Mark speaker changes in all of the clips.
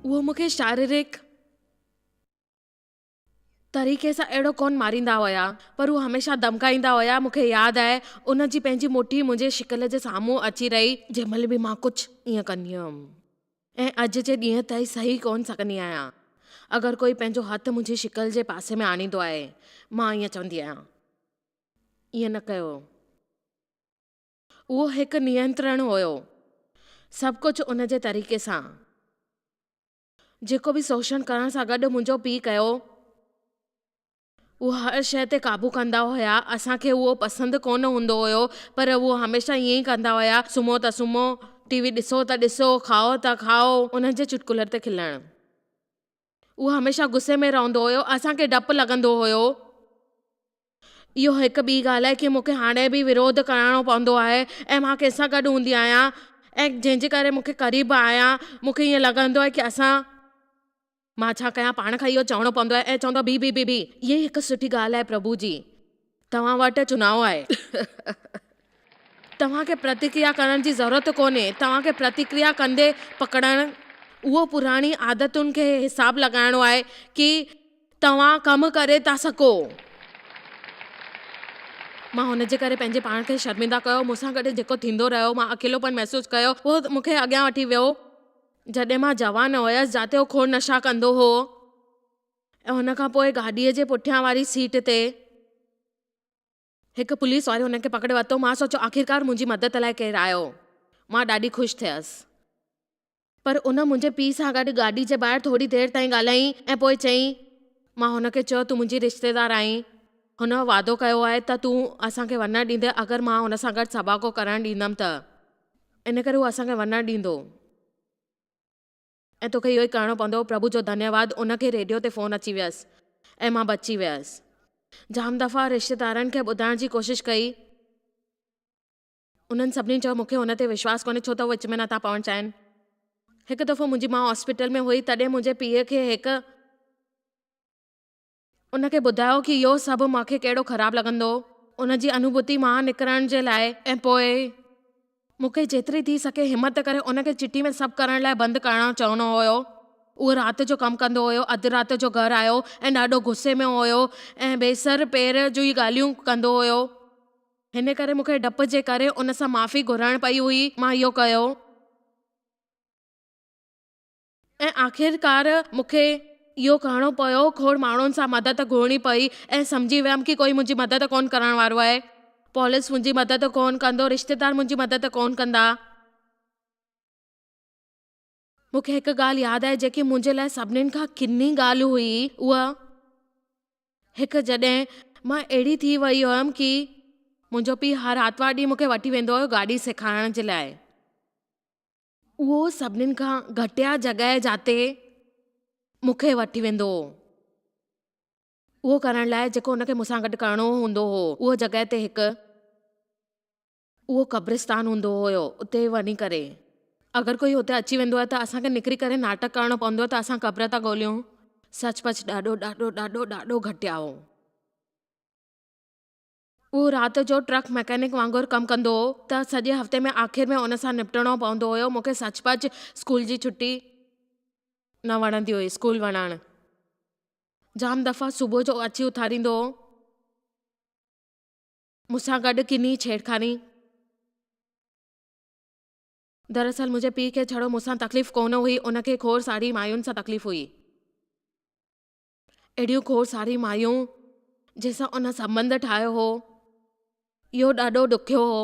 Speaker 1: اهو مون کي شاريرڪ طريقي سان اهڙو ڪونه ماريندا هيا، پر هو هميشه ڌمڪائيندا هيا. مون کي ياد آهي، ان جي پنهنجي مٺي منهنجي شڪل جي سامهون اچي رهي. جنهن مهل به مان ڪجهه ائين ڪندي هيم ۽ اڄ جي ڏينهن تائين سهي ڪونه سگهندي آهيان. اگر ڪوئي پنهنجو هٿ منهنجي شڪل جي پاسي ۾ آڻيندو آهي، مان ائين چوندي آهيان، ائين نه ڪيو. اهو هڪ نينترڻ هيو. سڀ ڪجهه ان جي طريقي سان. جيڪو به شوشڻ ڪرڻ سان گڏ منهنجو پيء ڪيو. هو هر شيء تي قابو ڪندا هيا. اسان کي اهو پسند ڪونه هوندو هيو پر هو هميشه ائين ئي ڪندا هيا. سمهو ته سمهو، ٽي وي ڏسو ته ڏسو، کائو ته کائو. انهن جي چٽڪلن تي کلڻ. هو هميشه غصي ۾ رهندو هيو. اسان کي ڊپ لڳندو هيو. اهو هڪ ٻي ڳالهه آهي ڪي مون کي هاڻي به وروڌ ڪرڻو پوندو آهي ۽ مان ڪنهن سان گڏ هوندي آهيان ۽ جنهن جي ڪري مون کي قريب آهيان مون کي ائين لڳندو آهي ڪي اسان مان ڇا ڪيان پاڻ کان اهو چوڻو پوندو آهي ۽ چوندو آهي بي بي بي بي اها ئي هڪ سٺي ڳالهه آهي پرڀو جي توهان وٽ چناء آهي. توهان کي پرتڪريا ڪرڻ جي ضرورت ڪونهي، توهان کي پرتڪريا ڪندي پڪڙڻ اهو پراڻي عادتن کي حساب لڳائڻو آهي ڪي توهان ڪم ڪري ٿا سگهو. مان هن جي ڪري پنهنجي پاڻ کي شرمنده ڪيو، مون سان گڏ جيڪو ٿيندو رهيو، مان اڪيلوپن محسوس ڪيو، اهو مون کي اڳيان وٺي ويو. جڏهن مان جوان هيس، جاتي هو کوڙ نشا ڪندو هو ۽ هن کان پوء گاڏيء جي پٺيان واري سيٽ تي. هڪ پوليس واري هن کي پڪڙي ورتو. مان سوچيو آخرڪار منهنجي مدد لاء ڪير آيو. مان ڏاڍي خوش ٿيس. پر ان منهنجي پيء سان گڏ گاڏي جي ٻاهر ٿوري دير تائين ڳالهائين ۽ پوء چيائين. مان هن کي چيو تون منهنجي رشتيدار آهين. هن وعدو ڪيو آهي ته تون اسان کي وڃڻ ڏيندين اگر مان هن سان گڏ سڀاڳو ڪرڻ ڏيندم ته. ان ڪري هو اسان کي وڃڻ ڏيندو. ۽ توکي اهو ئي ڪرڻو پوندو. پرڀو جو ڌنيواد ان کي ريڊيو تي فون اچي ويس ۽ مان بچي ويس. جام دفعا رشتيدارن کي ٻڌائڻ جي ڪوشش ڪئي. انهن سڀني چيو مون کي هن تي وشواس ڪونهي ڇو ته هو وچ ۾ نٿا پوڻ چاهين. هڪ دفعو منهنجي ماء هاسپيٽل ۾ هئي تڏهن منهنجي پيء کي هڪ. ان کي ٻڌايو ڪي اهو سڀ مان کي ڪهڙو خراب لڳندو. ان جي انوڀوتي مان نڪرڻ جي لاء ۽ پوء مون کي جيتري ٿي سگهي همت ڪري ان کي چٺي ۾ سڀ ڪرڻ لاء بند ڪرڻ چوڻو هيو. اهو رات جو ڪم ڪندو هيو. اڌ رات جو گهر آيو ۽ ڏاڍو غصي ۾ هيو ۽ بي سر پير جون ڳالهيون ڪندو هيو. هن ڪري مون کي ڊپ جي ڪري ان سان معافي گهرڻ پئي هئي. مان اهو ڪيو. ۽ آخرڪار مون کي اهو ڪرڻو پيو، کوڙ ماڻهن سان مدد گهرڻي پئي ۽ سمجهي ويم ڪي ڪوئي منهنجي مدد ڪونه ڪرڻ وارو آهي. پوليس منهنجي مدد ڪونه ڪندو، رشتيدار منهنجي مدد ڪونه ڪندا. مون کي هڪ ڳالهه ياد آهي جيڪي منهنجي لاء سڀنين کان ڪني ڳالهه هئي، اها هڪ جڏهن مان اهڙي ٿي وئي هيم ڪي منهنجو پيء هر آتوار ڏينهن مون کي وٺي ويندو هيو گاڏي سيکارڻ جي لاء. اهو سڀنين کان گهٽيا جڳهه جاتي مون کي وٺي ويندو هو. اهو ڪرڻ لاء جيڪو هن کي مون سان گڏ ڪرڻو هوندو هو. اهو جڳهه تي هڪ اهو قبرستان هوندو هيو اتي وڃي ڪري اگر ڪوئي اتي اچي ويندو آهي ته اسان کي نڪري ڪري ناٽڪ ڪرڻو پوندو آهي ته اسان قبر ٿا ڳوليون. سچ پچ ڏاڍو ڏاڍو ڏاڍو ڏاڍو گهٽيا هو. هو رات جو ٽرڪ مڪينڪ وانگر ڪم ڪندو هو ته سڄي هفتي ۾ آخر ۾ ان سان نپٽڻو پوندو هيو. مون کي سچ پچ اسڪول جي ڇٽي نه وڻندي هئي. اسڪول وڃڻ جام دفعا صبح جو اچي اٿاريندو هو. مون سان گڏ ڪني ڇيڙخاني. دراصل منهنجي پيء کي ڇڙو مون سان تڪليف ڪونه هئي، ان کي کوڙ ساري ماين سان تڪليف هئي. اهڙيون کوڙ ساري مايون جنهن سان ان سنٻنڌ ٺاهيو هو. اهو ڏاڍو ڏکيو هو.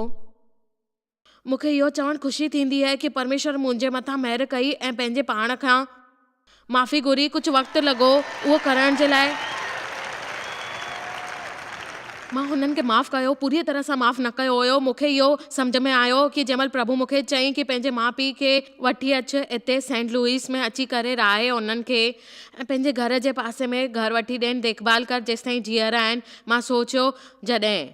Speaker 1: مون کي اهو چوڻ خوشي ٿيندي آهي ڪي پرميشور منهنجي مٿان مهر ڪئي ۽ پنهنجي پاڻ کان معافي گهري. ڪجهه وقت لڳو اهو ڪرڻ جي لاء. مان هنن کي معاف ڪيو، پوريء طرح سان معاف نه ڪيو هيو. مون کي اهو سمجهه ۾ آيو ڪي جنهن مهل پرڀو مون کي چيائين ڪي پنهنجي ماء پيء کي وٺي اچ هتي سينٽ لوئس ۾ اچي ڪري رهائي انهن کي ۽ پنهنجي گهر جي پاسي ۾ گهر وٺي ڏين، ديک ڀال ڪر جيستائين جيئرا آهن. مان سوچيو، جڏهن.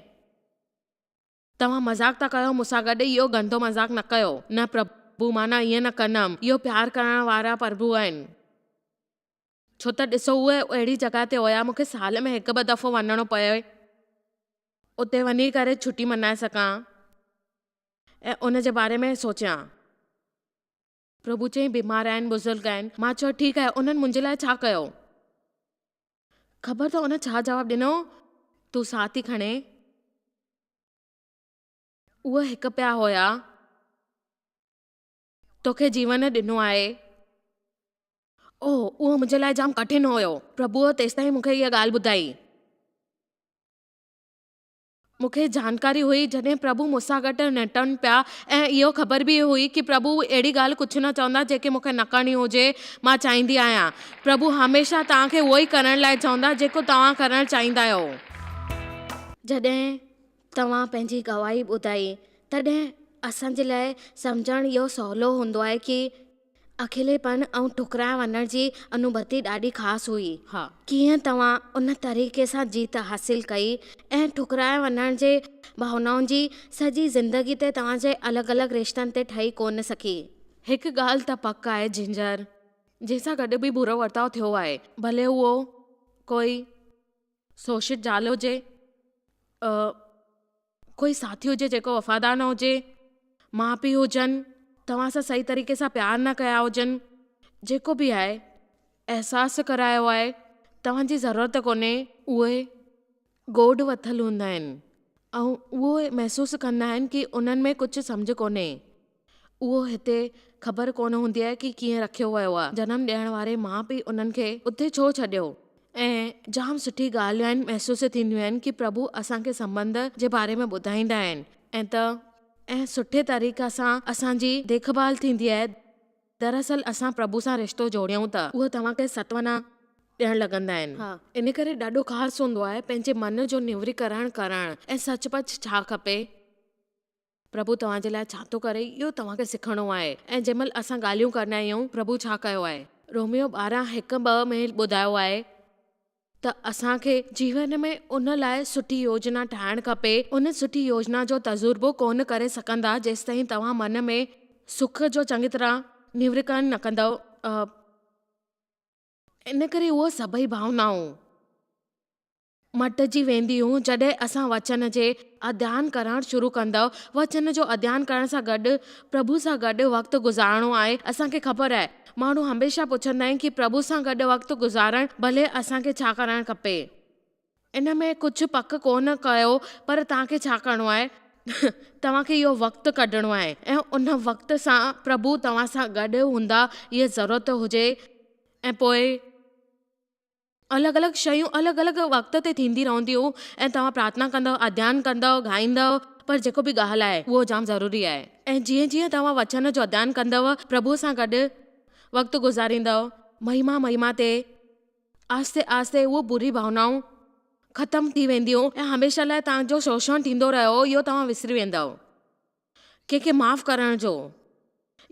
Speaker 1: توهان مذاق ٿا ڪيو مون سان گڏ اهو گندو مذاق نه ڪيو. نه پرڀو، مان نه ائين نه ڪندم. اهو پيار ڪرڻ وارا پرڀو آهن. ڇو ته ڏسو اهي اهڙي جڳهه تي هيا مون کي سال ۾ هڪ ٻه دفعو وڃڻو پوي اتي وڃي ڪري ڇٽي منائي سگهان ۽ ان جي باري ۾ سوچيان. پرڀو چيائين بيمار آهن، بزرگ آهن. مان چيو ٺيڪ آهي، انهن منهنجي لاء ڇا ڪيو؟ خبر اٿو ان ڇا جواب ڏنو؟ تون ساهه ٿي کڻين. اهي هڪ پيا هيا. توکي جيون ڏنو آهي. اوه، اهو منهنجي لاء جام ڪٺن هيو. پرڀوء تيستائين مون کي اها ڳالهه ٻڌائي. مون کي جانڪاري هئي جڏهن پرڀو مون سان گڏ نٽن پيا ۽ اهو خبر به هئي ڪي پرڀو اهڙي ڳالهه ڪجهه نه چوندا جيڪي مون کي نه ڪرڻي هجي مان چاهيندي آهيان پرڀو هميشه توهان کي اهو ئي ڪرڻ لاء چوندا جيڪو توهان ڪرڻ چاهيندا آهيو.
Speaker 2: جڏهن توهان پنهنجي گواهي ٻڌائي تڏهن اسان جي لاء سمجهڻ اهو سولو هوندو آهي ڪي اڪيليپن ۽ ٺڪرائي وڃڻ جي انوڀتي ڏاڍي خاص هئي.
Speaker 1: ها.
Speaker 2: ڪيئن توهان ان طريقي سان جيت حاصل ڪئي ۽ ٺڪرائي وڃڻ جي ڀاونائن جي سڄي زندگي تي توهان جي الڳ الڳ رشتن تي ٺهي ڪونه سگهي؟
Speaker 1: هڪ ڳالهه ته پڪ آهي جنجر، جنهن سان گڏ به برو ورتاء ٿيو آهي، ڀلي اهو ڪوئي شوشت زال هجي، ڪوئي ساٿي هجي جيڪو وفادار نه هجي، ماء پيء هجن توهان سان صحيح طريقي سان پيار نه ڪيا هجن، جيڪو به آهي احساس ڪرايو آهي توهان جي ضرورت ڪونهي، اهي گوڏ وٿل هوندا آهن ۽ اهو محسوس ڪندا آهن ڪي انهن ۾ ڪجهه سمجهه ڪونهي، اهو هتي خبر ڪونه هوندي آهي ڪي ڪيئن رکيو ويو آهي. جنم ڏيڻ واري ماء پيء انهن کي اتي ڇو ڇڏيو؟ ۽ جام سٺي ڳالهيون آهن محسوس ٿينديون آهن ڪي پرڀو اسان کي سنٻنڌ جي باري ۾ ٻڌائيندا آهن ۽ ته ۽ سٺي طريقي سان اسان جي ديک ڀال ٿيندي آهي دراصل اسان پرڀو سان رشتو جوڙيون ته اهو توهان کي ستونا ڏيڻ لڳندا آهن. ان ڪري ڏاڍو خاص هوندو آهي پنهنجي من جو نوريڪرڻ ڪرڻ ۽ سچ پچ ڇا کپي. پرڀو توهان جي لاء ڇا ٿو ڪري اهو توهان کي سکڻو آهي ۽ جنهن مهل اسان ڳالهيون ڪندا آهيون پرڀو ڇا ڪيو آهي. روميو 12 هڪ ٻه ۾ ٻڌايو آهي ته اسان کي جيون ۾ ان لاء سٺي يوجنا ٺاهڻ کپي ان سٺي يوجنا جو تجربو ڪونه ڪري سگهندا جيستائين توهان من ۾ سک جو چڱي طرح نوريڪرڻ نه ڪندؤ. ان ڪري اهو سڀئي ڀاونائون. مٽجي وينديون جڏهن اسان وچن جي اڌيان ڪرڻ شروع ڪندؤ. وچن جو اڌيان ڪرڻ سان گڏ پرڀو سان گڏ وقت گذارڻو آهي. اسان کي خبر آهي ماڻهو هميشه پڇندا آهن ڪي پرڀو سان گڏ وقت گذارڻ ڀلي اسان کي ڇا ڪرڻ کپي. ان ۾ ڪجهه پڪ ڪونه ڪيو پر توهان کي ڇا ڪرڻو آهي توهان کي اهو وقت ڪڍڻو آهي ۽ ان وقت سان پرڀو توهان سان گڏ هوندا اها ضرورت هجي ۽ پوء الڳ الڳ شيون الڳ الڳ وقت تي ٿيندي رهنديون ۽ توهان پرارٿنا ڪندؤ، اڌيان ڪندؤ، ڳائيندؤ، پر جيڪو به ڳالهه آهي اهو جام ضروري آهي ۽ جيئن جيئن توهان وچن جو اڌيان ڪندؤ، پرڀوء سان گڏ وقت گذاريندؤ، مهما مهما تي آهستي آهستي اهو بري ڀاونائون ختم ٿي وينديون ۽ هميشه لاء توهان جو شوشڻ ٿيندو رهيو اهو توهان وسري ويندؤ. ڪنهن کي معاف ڪرڻ جو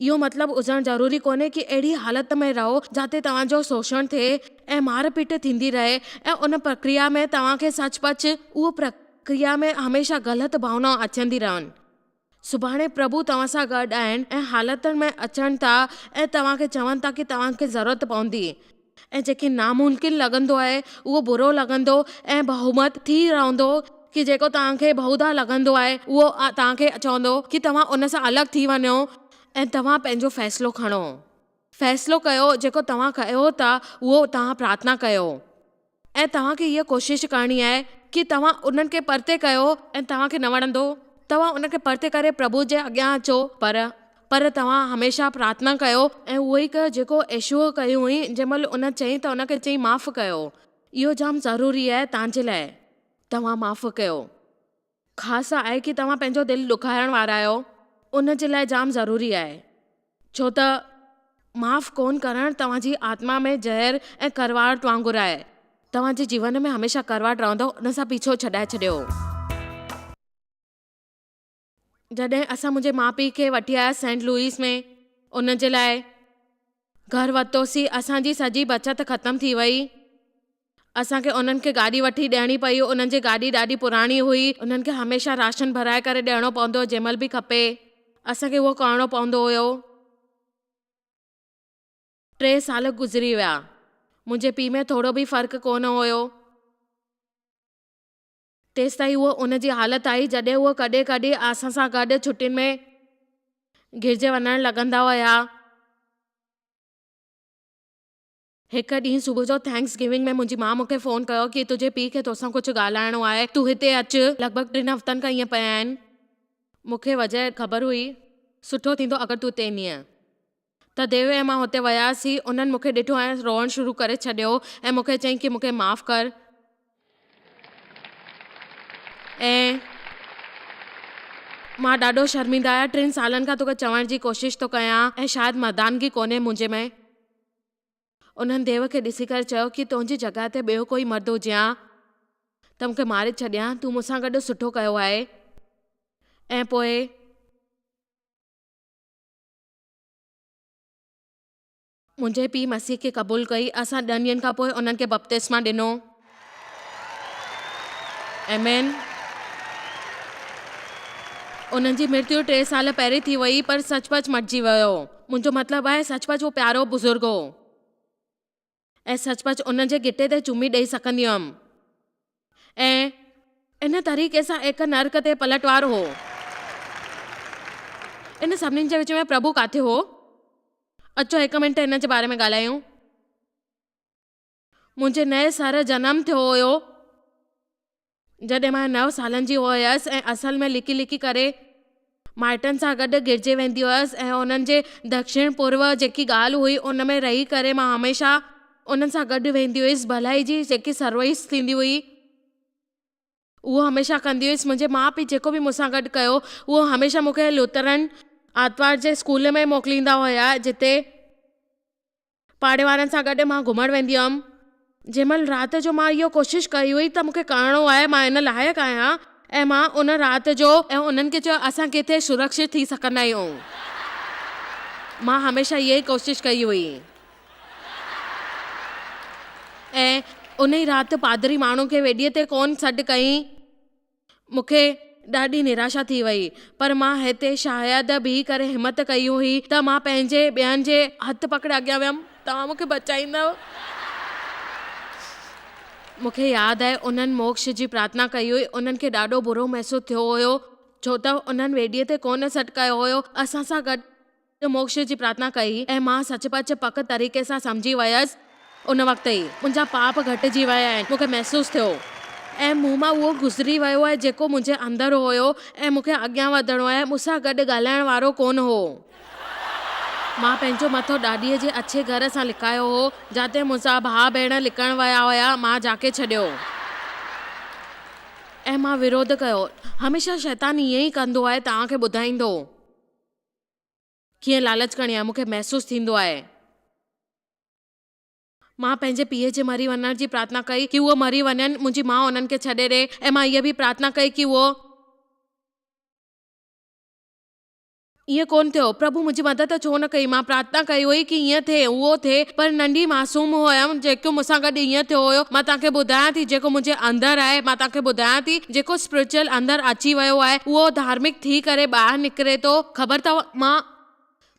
Speaker 1: اهو مطلب هجڻ ضروري ڪونهي ڪي اهڙي حالت ۾ رهو جاتي توهان جو شوشڻ ٿئي ۽ مار پيٽ ٿيندي رهي ۽ ان پرڪريا ۾ توهان کي سچ پچ اهو پرڪريا ۾ هميشه غلط ڀاونائون اچندي رهن. سڀاڻي پرڀو توهان سان گڏ آهن ۽ حالتن ۾ اچن ٿا ۽ توهان کي چون ٿا ڪي توهان کي ضرورت پوندي ۽ جيڪي ناممڪن لڳندو آهي اهو برو لڳندو ۽ بهومت ٿي رهندو ڪي جيڪو توهان کي بهودا لڳندو آهي اهو توهان کي چوندو ڪي توهان ان سان الڳ ٿي وڃو ۽ توهان پنهنجو فيصلو کڻو فيصلو ڪيو جيڪو توهان ڪيو ٿا اهو توهان پرارٿنا ڪيو ۽ توهان کي هيء ڪوشش ڪرڻي آهي ڪي توهان انهن کي پرتي ڪيو ۽ توهان کي نه وڻندو توهان ان کي پرتي ڪري پرڀو جي اڳيان اچو پر پر توهان هميشه پرارٿنا ڪيو ۽ اهو ئي ڪيو جيڪو يسوع ڪيو هئي، جنهن مهل ان چيائين ته ان کي چيائين معاف ڪيو. اهو جام ضروري آهي توهان جي لاء. توهان معاف ڪيو. خاص آهي ڪي توهان پنهنجو دل ڏکائڻ وارا آهيو، ان جي لاء جام ضروري آهي. ڇو ته معاف ڪونه ڪرڻ توهان جي آتما ۾ زهر ۽ ڪڙواهٽ وانگر آهي. توهان جي جيون ۾ هميشه ڪڙواهٽ رهندو، ان سان پيڇو ڇڏائي ڇڏيو. جڏهن اسان منهنجي ماء پيء کي وٺي آيا سينٽ لوئس ۾ ان جي لاء گهر ورتوسين اسان جي سڄي بچت ختم ٿي وئي اسان کي انهن کي گاڏي وٺي ڏيڻي پئي انهن جي گاڏي ڏاڍي پراڻي هئي انهن کي هميشه راشن ڀرائي ڪري ڏيڻو پوندو هو جنهن مهل به کپي اسان کي اهو ڪرڻو پوندو هيو. ٽي سال گذري ويا منهنجي پيء ۾ ٿورو به فرق ڪونه هيو. تيستائين اهو ان جي حالت آئي جڏهن اهو ڪڏهن ڪڏهن اسان سان گڏ ڇٽين ۾ گرجي وڃڻ لڳندا هيا. هڪ ڏينهن صبح جو thanks giving ۾ منهنجي ماء مون کي فون ڪيو ڪي تنهنجي پيء کي توسان ڪجهه ڳالهائڻو آهي، تون هتي اچ. لڳ ڀڳ ٽن هفتن کان ائين پيا آهن. مون کي وجهه خبر هئي. سٺو ٿيندو اگر تون هتي ايندينء. ته ديو ۽ مان هتي وياسين. انهن مون کي ڏٺو ۽ روئڻ شروع ڪري ڇڏيو ۽ مون کي چيائين ڪي مون کي معاف ڪر. ۽ مان ڏاڍو شرمنده آهيان. ٽن سالن کان توکي چوڻ جي ڪوشش ٿو ڪيان ۽ شايد مردانگي ڪونهي منهنجي ۾. انهن ديو کي ڏسي ڪري چيو ڪي تنهنجي جڳهه تي ٻيو ڪوئي مرد هجي ها ته مون کي ماري ڇڏي ها، تون مون سان گڏ سٺو ڪيو آهي. ۽ پوء. منهنجي پيء مسيح کي قبول ڪئي. اسان ڏهن ڏينهن کان پوء انهن کي بپتسما ڏنو. آمين. انهن جي مرتيو ٽي سال پهرين ٿي وئي پر سچ پچ مٽجي ويو. منهنجو مطلب آهي سچ پچ هو پيارو بزرگ هو ۽ سچ پچ ان جي ڳٽي تي چمي ڏئي سگهندي هيم ۽ ان طريقي سان هڪ نرڪ تي پلٽوار هو. ان سڀني جي وچ ۾ پرڀو ڪاٿي هو؟ اچو هڪ منٽ ان جي باري ۾ ڳالهايون. منهنجي نئين سر جنم ٿيو هيو جڏهن مان نو سالن جي هيس ۽ اصل ۾ لڪي لڪي ڪري مائٽن سان گڏ گرجي ويندي هيس ۽ انهن جي دڪشڻ پورو جيڪي ڳالهه هئي ان ۾ رهي ڪري مان هميشه انهن سان گڏ ويندي هيس ڀلائي جي جيڪي سروس ٿيندي هئي اهو هميشه ڪندي هيس منهنجي ماء پيء جيڪو به مون سان گڏ ڪيو اهو هميشه مون کي لوٿرن آتوار جي اسڪول ۾ موڪليندا هيا جتي پاڙي وارن سان گڏ مان گهمڻ ويندي هيم جنهن مهل رات جو مان اهو ڪوشش ڪئي هئي ته مون کي ڪرڻو آهي مان ان لائق آهيان ۽ مان ان رات جو ۽ انهن کي چيو اسان ڪٿي سرڪشت ٿي سگهندا آهيون مان هميشه اها ئي ڪوشش ڪئي هئي. ۽ انهي رات پادري ماڻهن کي ويڏيء تي ڪونه سڏ ڪيائين. مون کي ڏاڍي نراشا ٿي وئي، پر مان هتي شايد بيهي ڪري همت ڪئي هئي ته مان پنهنجي ٻين جي هٿ پڪڙي اڳيان ويم، توهان مون کي بچائيندؤ؟ مون کي ياد آهي انهن موڪش جي پرارٿنا ڪئي هئي، انهن کي ڏاڍو برو محسوس ٿيو هيو، ڇو ته انهن ويڏيء تي ڪونه سڏ ڪيو هيو، اسان سان گڏ. موڪش جي پرارٿنا ڪئي ۽ مان سچ پچ پڪ طريقي سان سمجهي ويس ان وقت ئي منهنجا پاپ گهٽجي ويا آهن مون کي محسوس ٿيو ۽ مون مان اهو گذري ويو آهي جيڪو منهنجي اندر هيو ۽ مون کي اڳيان وڌڻو آهي مون سان گڏ ڳالهائڻ وارو ڪونه هو. مان پنهنجو مٿو ڏاڏيء جي اڇي گهر سان لڪايو هو جاتي منهنجا ڀاء ڀيڻ لڪڻ ويا هيا مان جاکي ڇڏيو ۽ مان وروڌ ڪيو هميشه شيطان ائين ئي ڪندو آهي توهان کي ٻڌائيندو. ڪيئن لالچ ڪرڻي آهي، مون کي محسوس ٿيندو آهي. مان پنهنجي پيء جي مري وڃڻ جي پرارٿنا ڪئي ڪي اهو مري وڃن، منهنجي ماء انهن کي ڇڏي ڏي ۽ مان هيء به پرارٿنا ڪئي ڪي اهو. ائين ڪونه ٿيو. پرڀو منهنجي مدد ڇو نه ڪئي؟ مان پرارٿنا ڪئي هئي ڪي ائين ٿئي، اهو ٿئي، پر ننڍي معصوم هيم، جيڪو مون سان گڏ ائين ٿيو هيو. مان توهان کي ٻڌايان ٿي جيڪو منهنجي اندر آهي، مان توهان کي ٻڌايان ٿي جيڪو اسپرچوئل اندر اچي ويو آهي، اهو ڌارمڪ ٿي ڪري ٻاهر نڪري ٿو. خبر اٿو مان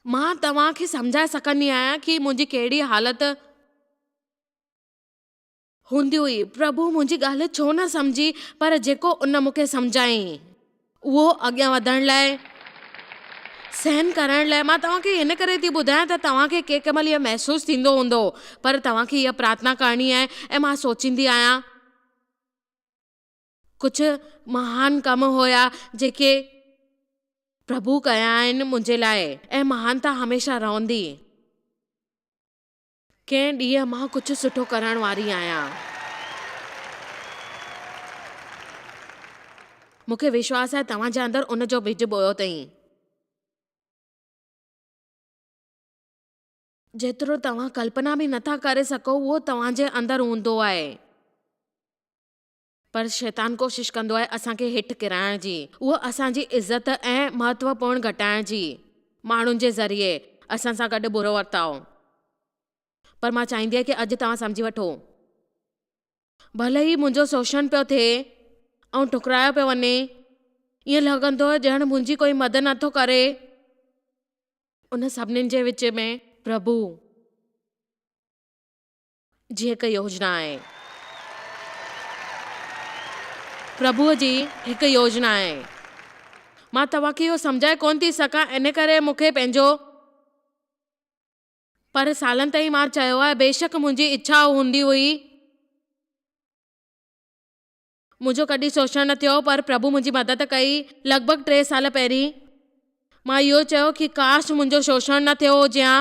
Speaker 1: مان توهان کي سمجهائي سگهندي آهيان ڪي منهنجي ڪهڙي حالت هوندي هئي. پرڀو منهنجي ڳالهه ڇو نه سمجهي پر جيڪو ان مون کي سمجهائين اهو اڳيان وڌڻ لاء سهن ڪرڻ لاء مان توهان کي هن ڪري ٿي ٻڌايان ته توهان کي ڪنهن ڪنهن مهل اهو محسوس ٿيندو هوندو پر توهان کي اها پرارٿنا ڪرڻي آهي ۽ مان سوچيندي آهيان ڪجهه مهان ڪم هيا جيڪي پرڀو ڪيا آهن منهنجي لاء ۽ مهانتا هميشه رهندي. ڪنهن ڏينهن مان ڪجهه سٺو ڪرڻ واري آهيان. مون کي وشواس آهي توهان جي اندر ان جو ٻج ٻويو اٿئين. جيترو توهان ڪلپنا به نٿا ڪري سگهو اهو توهان جي اندر هوندو آهي. پر شيطان ڪوشش ڪندو آهي اسان کي هيٺ ڪيرائڻ جي، اهو اسان جي عزت ۽ مهتو پڻ گهٽائڻ جي، ماڻهن جي ذريعي اسان سان گڏ برو ورتاء. پر مان چاهيندي آهيان ڪي اڄ توهان سمجهي وٺو. ڀلي ئي منهنجو شوشڻ پيو ٿئي ۽ ٺڪرايو پيو وڃي، ائين لڳندو آهي ڄڻ منهنجي ڪوئي مدد نٿو ڪري. ان سڀني جي وچ ۾ پرڀو. جي هڪ يوجنا آهي. پرڀوء جي هڪ يوجنا آهي. مان توهان کي اهو سمجهائي ڪونه ٿي سگهان، ان ڪري مون کي پنهنجو. پر سالن تائين مان چيو آهي بيشڪ منهنجي اڇا هوندي هئي. منهنجو ڪڏهن شوشڻ نه ٿيو پر پرڀو منهنجي مدد ڪئي. لڳ ڀڳ ٽي سال پهرين مان اهو چيو ڪي ڪاش منهنجو شوشڻ نه ٿيو هجي ها.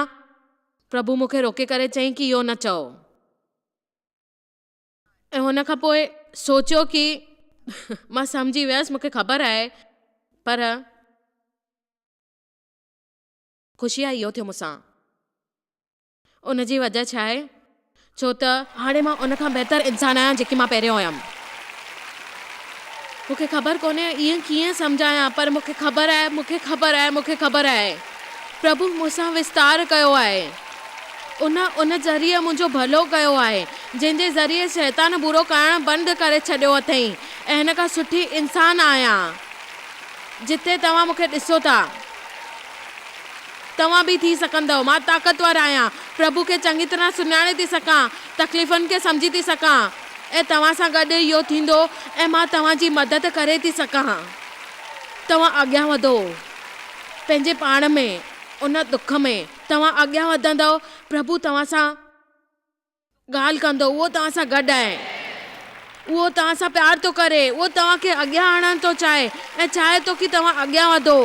Speaker 1: پرڀو مون کي روڪي ڪري چيائين ڪي اهو نه چئو. ۽ هن کان پوء سوچيو ڪي مان سمجهي ويس مون کي خبر آهي پر خوشي آهي اهو ٿيو مون سان. ان جي وجه ڇا آهي؟ ڇو ته هاڻي مان ان کان بهتر انسان آهيان جيڪي مان پهريون هيم. مون کي خبر ڪونهي ائين ڪيئن سمجهايان پر مون کي خبر آهي، مون کي خبر آهي، مون کي خبر آهي. پرڀو مون سان وستار ڪيو آهي. ان ان ذريعي منهنجو ڀلو ڪيو آهي، جنهن جي ذريعي شيطان برو ڪرڻ بند ڪري ڇڏيو اٿئين ۽ هن کان سٺي انسان آهيان. جتي توهان مون کي ڏسو ٿا. توهان به ٿي سگهندؤ. مان طاقتور آهيان. پرڀو کي چڱي طرح سڃاڻي ٿي سگهان. تڪليفن کي سمجهي ٿي سگهان. ۽ توهان سان گڏ اهو ٿيندو ۽ مان توهان جي مدد ڪري ٿي سگهان. توهان اڳيان وڌو. پنهنجي پاڻ ۾، ان دک ۾، توهان اڳيان وڌندؤ. پرڀو توهان سان. ڳالهه ڪندو، اهو توهان سان گڏ آهي. اهو توهان سان پيار ٿو ڪري. اهو توهان کي اڳيان آڻڻ ٿو چاهي ۽ چاهي ٿو ڪي توهان اڳيان وڌو.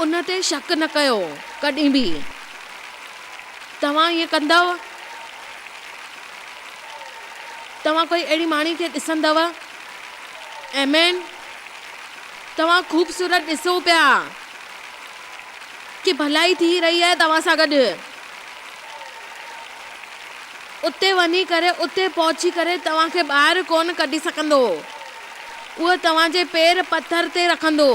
Speaker 1: ان تي شڪ نه ڪيو ڪڏهن به. توهان ائين ڪندؤ؟ توهان ڪوئي اهڙي ماڻهي کي ڏسندؤ؟ آمين. توهان خوبصورت ڏسو پيا ڪي ڀلائي ٿي رهي آهي توهان سان گڏ. اتي وڃي ڪري اتي پهچي ڪري توهان کي ٻاهر ڪونه ڪڍي سگهندو. اهو توهان جي پير پٿر تي رکندو.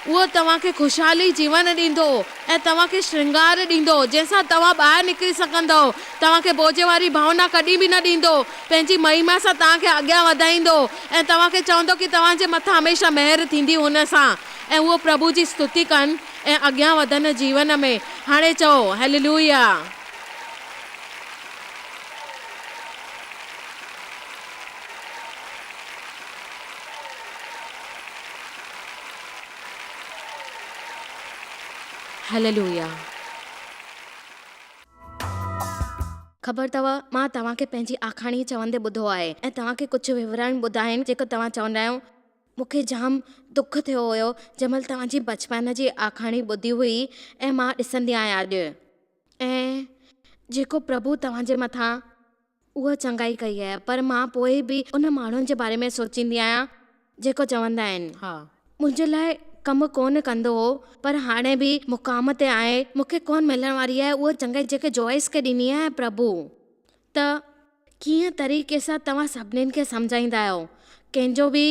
Speaker 1: اهو توهان کي خوشحالي جيون ڏيندو ۽ توهان کي شرنگار ڏيندو جنهن سان توهان ٻاهر نڪري سگهندؤ. توهان کي بوجهه واري ڀاونا ڪڏهن به نه ڏيندو. پنهنجي مهما سان توهان کي اڳيان وڌائيندو ۽ توهان کي چوندو ڪي توهان جي مٿان هميشه مهر ٿيندي هن سان ۽ اهو پرڀو جي ستتي ڪن ۽ اڳيان وڌن جيون ۾. هاڻي چئو، هيليلويا! هيليلويا!
Speaker 2: خبر اٿو، مان توهان کي پنهنجي آکاڻي چوندي ٻڌو آهي ۽ توهان کي ڪجهه وورڻ ٻڌا آهن جيڪو توهان چوندا آهيو. مون کي جام دک ٿيو هيو جنهن مهل توهان جي بچپن جي آکاڻي ٻڌي هئي ۽ مان ڏسندي آهيان اڄ ۽ جيڪو پرڀو توهان جي مٿان اها چڱائي ڪئي آهي پر مان پوء به ان ماڻهن جي باري ۾ سوچيندي آهيان جيڪو چوندا آهن
Speaker 1: ها.
Speaker 2: منهنجي لاء ڪم ڪونه ڪندو هو پر هاڻي به مقام تي آهي مون کي ڪونه ملڻ واري آهي اها چڱائي جيڪي جوائس کي ڏني آهي پرڀو ته ڪيئن طريقي سان توهان سڀنين کي سمجهائيندا آهيو ڪنهن جو به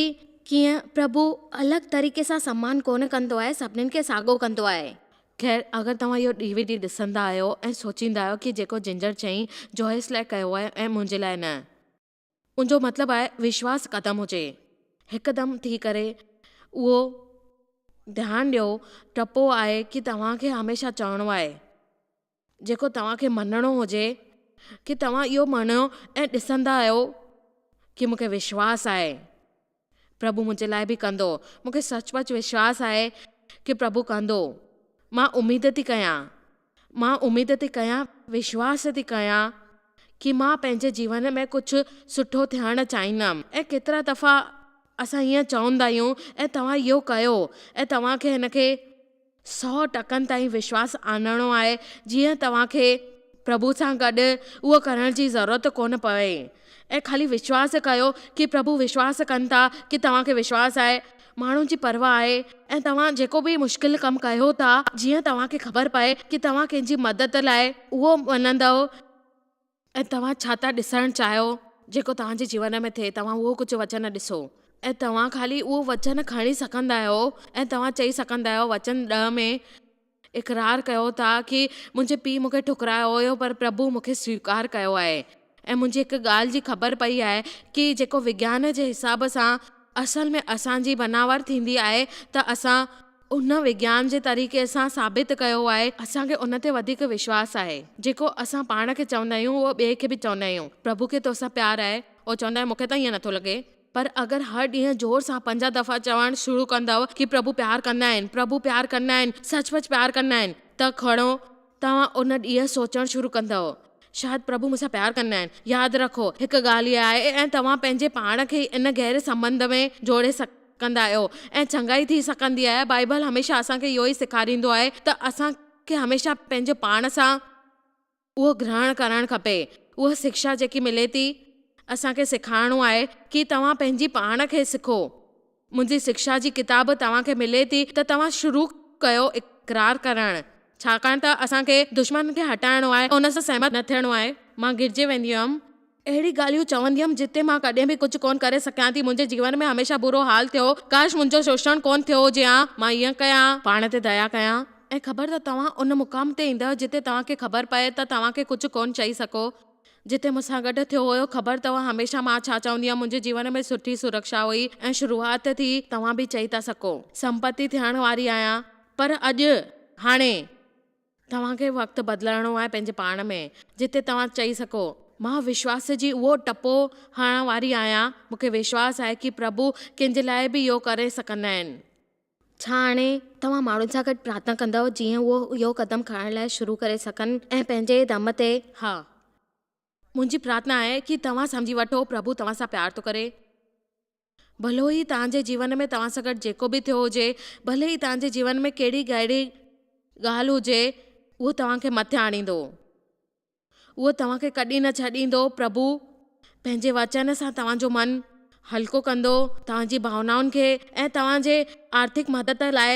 Speaker 2: ڪيئن پرڀو الڳ طريقي سان سمان ڪونه ڪندو آهي سڀنين کي ساڳو ڪندو آهي.
Speaker 1: خير اگر توهان اهو ڊي وي ڊي ڏسندا آهيو ۽ سوچيندا آهيو ڪي جيڪو جنجر چئين جوائس لاء ڪيو آهي ۽ منهنجي لاء نه. ان جو مطلب آهي وشواس قدم هجي هڪدم ٿي ڪري اهو ڌيان ڏيو ٽپو آهي ڪي توهان کي هميشه چوڻو آهي جيڪو توهان کي مڃڻو هجي ڪي توهان اهو مڃو ۽ ڏسندا آهيو ڪي مون کي وشواس آهي پرڀو منهنجي لاء به ڪندو. مون کي سچ پچ وشواس آهي ڪي پرڀو ڪندو. مان اميد ٿي ڪيان. مان اميد ٿي ڪيان، وشواس ٿي ڪيان ڪي مان پنهنجي جيون ۾ ڪجهه سٺو ٿيڻ چاهيندم. ۽ ڪيترا دفعا اسان ائين چوندا آهيون ۽ توهان اهو ڪيو ۽ توهان کي هن کي سئو ٽڪن تائين وشواس آڻڻو آهي جيئن توهان کي پرڀو سان گڏ اهو ڪرڻ جي ضرورت ڪونه پوي ۽ خالي وشواس ڪيو ڪي پرڀو وشواس ڪن ٿا ڪي توهان کي وشواس آهي ماڻهن جي پرواهه آهي ۽ توهان جيڪو به مشڪل ڪم ڪيو ٿا جيئن توهان کي خبر پئي ڪي توهان ڪنهن جي مدد لاء اهو مڃندؤ ۽ توهان ڇا ٿا ڏسڻ چاهيو جيڪو توهان جي جيون ۾ ٿئي، توهان اهو ڪجهه وچن ڏسو. ۽ توهان خالي اهو وچن کڻي سگهندا آهيو ۽ توهان چئي سگهندا آهيو وچن ڏهه ۾ اقرار ڪيو ٿا ڪي منهنجي پيء مون کي ٺڪرايو هيو پر پرڀو مون کي سويڪار ڪيو آهي ۽ منهنجي هڪ ڳالهه جي خبر پئي آهي ڪي جيڪو وگيان جي حساب سان اصل ۾ اسان جي بناوٽ ٿيندي آهي ته اسان ان وگيان جي طريقي سان ثابت ڪيو آهي، اسان کي ان تي وڌيڪ وشواس آهي. جيڪو اسان پاڻ کي چوندا آهيون اهو ٻئي کي به چوندا آهيون. پرڀو کي توسان پيار آهي. اهو چوندا آهن مون کي ته ائين نٿو لڳي. پر اگر هر ڏينهن زور سان 50 دفعا چوڻ شروع ڪندؤ ڪي پرڀو پيار ڪندا آهن، پرڀو پيار ڪندا آهن، سچ پچ پيار ڪندا آهن. ته کڻو توهان ان ڏينهن سوچڻ شروع ڪندؤ، شايد پرڀو مون سان پيار ڪندا آهن. ياد رکو، هڪ ڳالهه اها آهي ۽ توهان پنهنجي پاڻ کي ان گهري سنٻنڌ ۾ جوڙي سگهندا آهيو ۽ چڱائي ٿي سگهندي آهي. بائيبل هميشه اسان کي اهو ئي سيکاريندو آهي ته اسان کي هميشه پنهنجي پاڻ سان اهو گرهڻ ڪرڻ کپي. اها شڪشا جيڪي ملي ٿي، اسان کي سيکارڻو آهي ڪي توهان پنهنجي پاڻ کي سکو. منهنجي شڪشا جي ڪتاب توهان کي ملي ٿي ته توهان شروع ڪيو اقرار ڪرڻ. ڇاڪاڻ ته اسان کي دشمن کي هٽائڻو آهي، ان سان سهمت نه ٿيڻو آهي. مان گهرجي ويندي هيم. اهڙي ڳالهيون چوندي هيم جتي مان ڪڏهن به ڪجهه ڪونه ڪري سگهيان ٿي. منهنجي جيون ۾ هميشه برو حال ٿيو. ڪاش منهنجو شوشڻ ڪونه ٿيو هجي ها. مان ائين ڪيان. پاڻ تي ديا ڪيان ۽ خبر ته توهان ان مقام تي ايندؤ جتي توهان کي خبر پئي ته توهان کي ڪجهه ڪونه چئي سگهو. جتي مون سان گڏ ٿيو هيو. خبر اٿو هميشه مان ڇا چوندي هيم منهنجي جيون ۾ سٺي سرڪشا هئي ۽ شروعات ٿي. توهان به چئي ٿا سگهو. سمپتي ٿيڻ واري آهيان. پر اڄ، هاڻي. توهان کي وقت بدلائڻو آهي پنهنجي پاڻ ۾ جتي توهان چئي سگهو، مان وشواس جي اهو ٽپو هڻڻ واري آهيان، مون کي وشواس آهي ڪي پرڀو ڪنهن جي لاء به اهو ڪري سگهندا آهن.
Speaker 2: ڇا هاڻي توهان ماڻهن سان گڏ پرارٿنا ڪندؤ جيئن اهو اهو قدم کڻڻ لاء شروع ڪري سگهن ۽ پنهنجي دم تي؟
Speaker 1: ها. منهنجي پرارٿنا آهي ڪي توهان سمجهي وٺو پرڀو توهان سان پيار ٿو ڪري. ڀلو ئي توهان جي جيون ۾ توهان سان گڏ جيڪو به ٿيو هجي، ڀلي ئي توهان جي جيون ۾ ڪهڙي گهري ڳالهه هجي، اهو توهان کي مٿي آڻيندو. اهو توهان کي ڪڏهن نه ڇڏيندو. پرڀو پنهنجي وچن سان توهان جو من هلڪو ڪندو، توهان جي ڀاونائن کي ۽ توهان جي آرٿڪ مدد لاء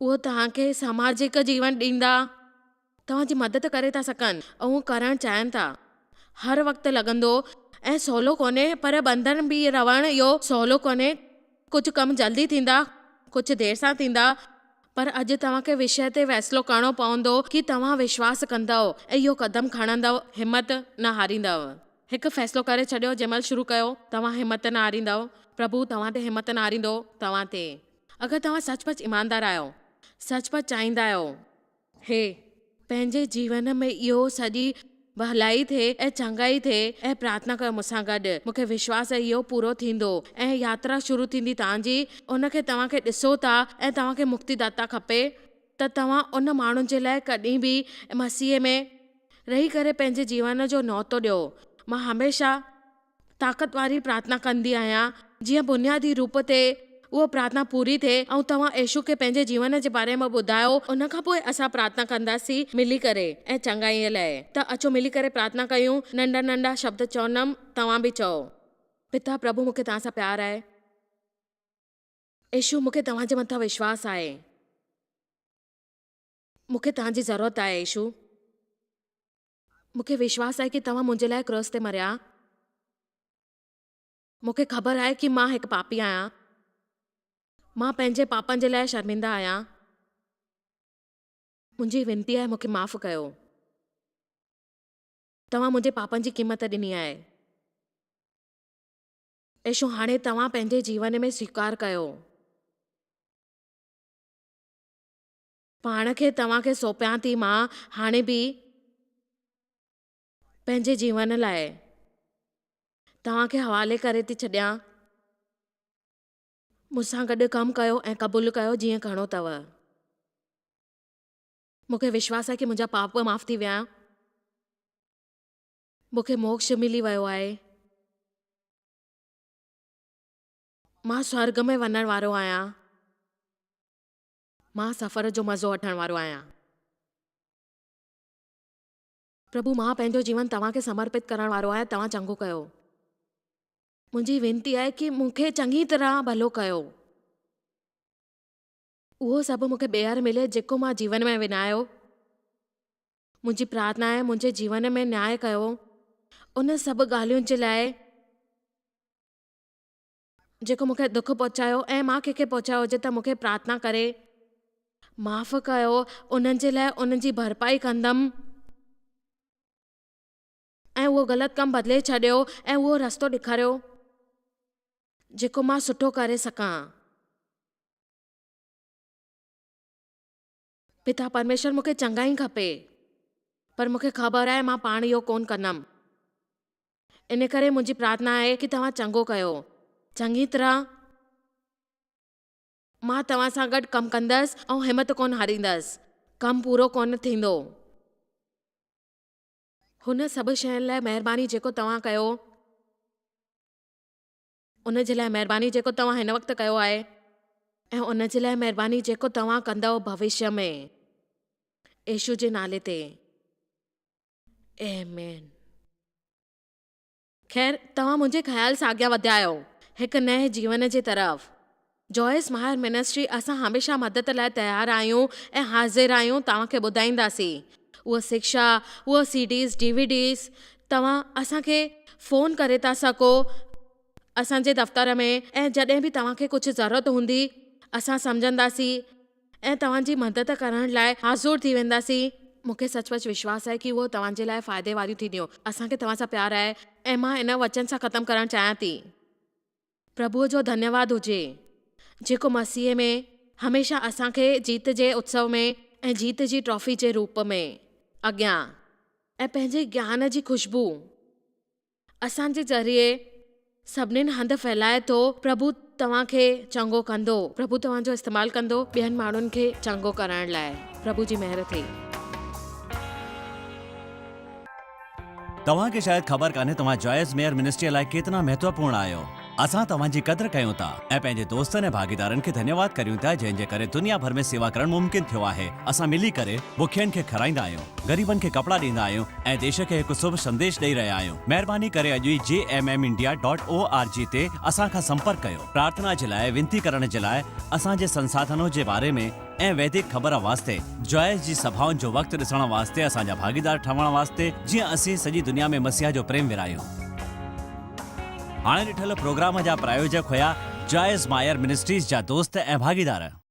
Speaker 1: اهو توهان کي ساماجڪ جيون ڏيندا. توهان جي مدد ڪري ٿا سگهن ۽ اهو ڪرڻ چاهين ٿا. هر وقت لڳندو ۽ سولو ڪونهي پر ٻنڌڻ به رهڻ اهو سولو ڪونهي. ڪجهه ڪم جلدي ٿيندا، ڪجهه دير سان ٿيندا پر اڄ توهان کي وشيه تي فيصلو ڪرڻو پوندو ڪي توهان وشواس ڪندؤ ۽ اهو قدم کڻندؤ همت نه هاريندؤ. هڪ فيصلو ڪري ڇڏيو جنهن مهل شروع ڪيو توهان همت نه هاريندؤ. پرڀو توهان تي همت نه هاريندو توهان تي. اگر توهان سچ پچ ايماندار آهيو، سچ پچ چاهيندا آهيو. هي، پنهنجي جيون ۾ اهو سڄي ڀلائي ٿئي ۽ چڱائي ٿئي ۽ پرارٿنا ڪيو مون سان گڏ. مون کي وشواس آهي اهو پورو ٿيندو ۽ ياترا شروع ٿيندي توهان جي. ان کي توهان کي ڏسو ٿا ۽ توهان کي مڪتي داتا کپي ته توهان ان ماڻهن جي لاء ڪڏهن به مسيح ۾ رهي ڪري پنهنجي جيون جو نوتو ڏيو. مان هميشه. طاقت واري پرارٿنا ڪندي آهيان جيئن بنيادي روپ تي اها پرارٿنا پوري ٿئي ۽ توهان يسوع کي پنهنجي جيون جي باري ۾ ٻڌايو ان کان پوء اسان پرارٿنا ڪنداسين ملي ڪري ۽ چڱائيء لاء ته اچو ملي ڪري پرارٿنا ڪيون ننڍا ننڍا شبد چوندم توهان به چئو. پتا پرڀو مون کي توهان سان پيار آهي. يسوع مون کي توهان جي مٿان وشواس آهي. مون کي توهان جي ضرورت آهي يسوع. مون کي وشواس آهي ڪي توهان منهنجي لاء ڪروس تي مريا. مون کي خبر آهي ڪي مان هڪ پاپي آهيان. مان پنهنجي پاپن جي لاء شرمنده آهيان. منهنجي وينتي آهي مون کي معاف ڪيو. توهان منهنجي پاپن جي قيمت ڏني آهي. يسوع هاڻي توهان پنهنجي جيون ۾ سويڪار ڪيو. پاڻ کي توهان کي سونپيان ٿي مان هاڻي به پنهنجي جيون لاء توهان کي حوالي ڪري ٿي ڇڏيان. مون سان گڏ ڪم ڪيو ۽ قبول ڪيو جيئن ڪرڻو اٿو. مون کي وشواس آهي ڪي منهنجا پاپ معاف ٿي ويا. مون کي موڪش ملي ويو آهي. مان سورڳ ۾ وڃڻ وارو آهيان. مان سفر جو مزو وٺڻ وارو آهيان. پرڀو مان پنهنجو جيون توهان کي سمرپت ڪرڻ وارو آهيان توهان چڱو ڪيو. منهنجي وينتي آهي ڪي مون کي چڱي طرح ڀلو ڪيو. اهو سڀ مون کي ٻيهر ملي جيڪو مان جيون ۾ وڃايو. منهنجي پرارٿنا آهي منهنجي جيون ۾ نياء ڪيو ان سڀ ڳالهين جي لاء. جيڪو مون کي دک پهچايو ۽ مان ڪنهن کي پهچايو هجي ته مون کي پرارٿنا ڪري معاف ڪيو انهن جي لاء انهن جي ڀرپائي ڪندم ۽ اهو غلط ڪم بدلي ڇڏيو ۽ اهو رستو ڏيکاريو جيڪو مان سٺو ڪري سگهان. پتا پرميشور مون کي چڱائي کپي پر مون کي خبر آهي مان پاڻ اهو ڪونه ڪندم. ان ڪري منهنجي پرارٿنا آهي ڪي توهان چڱو ڪيو. چڱي طرح مان توهان سان گڏ ڪم ڪندس ۽ همت ڪونه هاريندس. ڪم پورو ڪونه ٿيندو. هن سڀ شين لاء مهرباني جيڪو توهان ڪيو. ان جي لاء مهرباني جيڪو توهان هن وقت ڪيو آهي ۽ ان جي لاء مهرباني جيڪو توهان ڪندؤ ڀوشيه ۾. يسوع جي نالي تي. آمين. خير، توهان منهنجي خيال سان اڳيان وڌيا آهيو، هڪ نئين جيون جي طرف. جوائس مائر منسٽري اسان هميشه مدد لاء تيار آهيون ۽ حاضر آهيون توهان کي ٻڌائينداسين اهو شڪشا اهو C Ds D V Ds توهان اسان کي فون ڪري ٿا سگهو اسان جي دفتر ۾ ۽ جڏهن به توهان کي ڪجهه ضرورت هوندي اسان سمجهنداسين ۽ توهان جي مدد ڪرڻ لاء حاضر ٿي وينداسين مون کي سچ پچ وشواس آهي ڪي اهو توهان جي لاء فائدي واريون ٿينديون اسان کي توهان سان پيار آهي ۽ مان ان وچن سان ختم ڪرڻ چاهيان ٿي. پرڀوء جو ڌنيواد هجي، جيڪو مسيح ۾ هميشه اسان کي جيت جي اتسو ۾ ۽ جيت جي ٽرافي جي روپ ۾ اڳيان ۽ پنهنجي گيان جي خوشبو اسان جي ذريعي سڀنين هنڌ ڦهلائي ٿو. پرڀو توهان کي چڱو ڪندو. پرڀو توهان جو استعمال ڪندو ٻين ماڻهن کي چڱو ڪرڻ لاء. پرڀو جي مهر ٿئي.
Speaker 3: توهان کي شايد خبر ڪانهي توهان جوائس ميئر منسٽريء لاء ڪيتنا مهتوپورڻ آهيو. اسان توهان جي قدر ڪيون ٿا ۽ پنهنجي دوستن ۽ ڀاڳيدارن کي ڌنيواد ڪريون ٿا جنهن جي ڪري دنيا ڀر ۾ سيوا ڪرڻ ممڪن ٿيو آهي. اسان ملي ڪري بکين کي کارائيندا آهيون، غريبن کي ڪپڙا ڏيندا آهيون ۽ ديش کي هڪ شڀ سنديش ڏئي رهيا آهيون. مهرباني ڪري اڄ ئي J M M India dot O R G تي اسان کان سمپرڪ ڪيو. پرارٿنا جي لاء وينتي ڪرڻ جي لاء اسان جي سنساڌنو جي باري ۾ ۽ ويدڪ خبر واسطي جوائس جي سڀائن جو وقت ڏسڻ واسطي اسان جا ڀاڳيدار ٺهڻ واسطي جيئن اسين سڄي دنيا ۾ مسيح جو پريم ورهايون. هاڻي ڏٺل پروگرام جا پرايوجڪ هيا جوائس مائر منسٽريز جا دوست ۽ ڀاڳيدار.